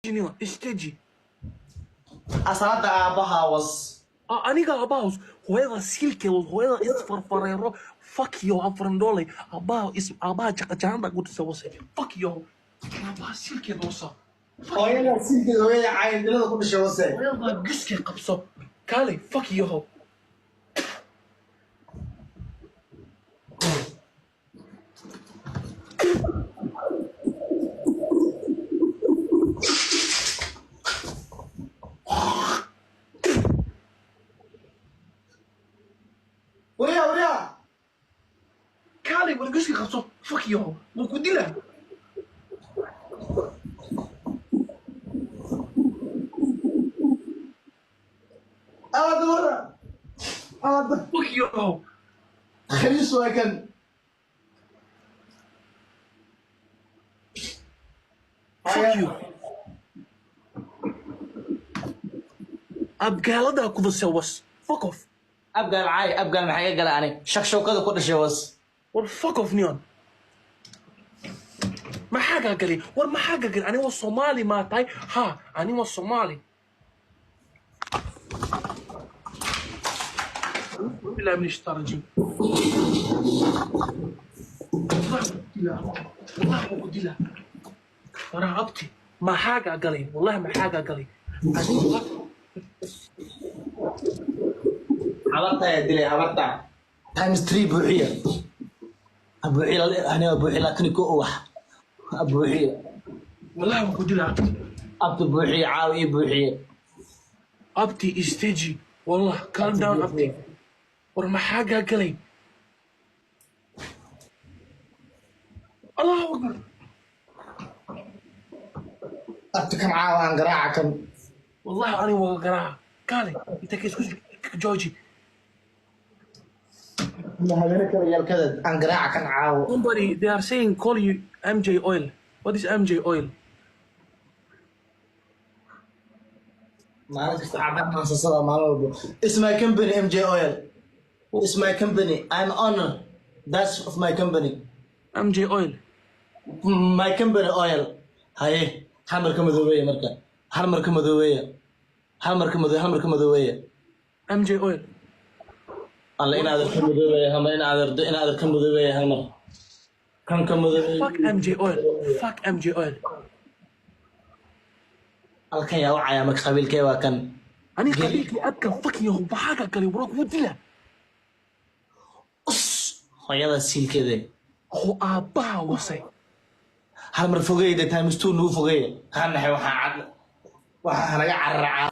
Niyo, isteji. Asalada aabbaha was. Aniga aabbahaas hooyada silkeed, hooyada isfarfareero. Fuck you, afrandoley. Aabbaha is aabbaha jaqajaanda gudisa wase. Fuck you, aabbaha silkeed wasa. Hooyada silkeed, hooyada caayindilada ku dhashay wase. Hooyada giske qabso, kaalay. Fuck you. Wariya, wariya. Kaalay, war giske qabso. Fuck you, wuu ku dilaa. Aada wara, aada. Fuck you. Khaliis waa kan. Fuck you, abgaaladaa kudase was. Fuck off. Abgaal caay, abgaal maxay ka gala? Ani shaqshawkada ku dhashay was. War fuck off, neon. Maxaa kaa galay? War maxaa kaa galay? Ani waa Soomaali maa tahay? Ha, ani waa Soomaali. بالله من الشيطان الرجيم. والله ku dila. War abti, maxaa kaa galay? Wallahi maxaa kaa galay? Aniga Habarta ayaa dilay, habarta. Times three buuxiya, buuxiya. Aniga buuxiya 21 wax buuxiya. Wallahi waan ku dila, abti. Abti buuxiya, caawi ii buuxiya. Abti, isteji. Wallah, calm down, abti. War maxaa kaa galay? Allahu akbar. Abti, kan caawa aan garaaca kan. Wallahi ani waa garaaca. Kaalay inta ka isku jooji. Habeene kale yaalkada aan garaaca kan caawo. Somebody, they are saying call you MJ Oil. What is MJ Oil? Maalin kasta cadaan maansasada, maalin walbo. It's my company, MJ Oil. It's my company. I'm owner. That's of my company. MJ Oil. My company oil. Haye, hal mar ka madoobeeya marka. Hal mar ka madoobeeya. Hal mar ka madoo, hal mar ka madoobeeya. MJ Oil. Alla in adeer ka madoobeeya, hal mar in adeer ka madoobeeya hal mar. Kan ka madoobeeya. Fuck MJ Oil. Fuck MJ Oil. Halkan yaa wacaya marka? Qabiilkee waa kan? Ani qabiilkii abka. Fuck you, maxaa ka galay? War kugu dila. Us hooyada siilkeeda. Oo aabbaha wasay. Hal mar fogeeyda, times two nagu fogeeya. Ha naxay, waxaa cad, waxaa naga cararacaa.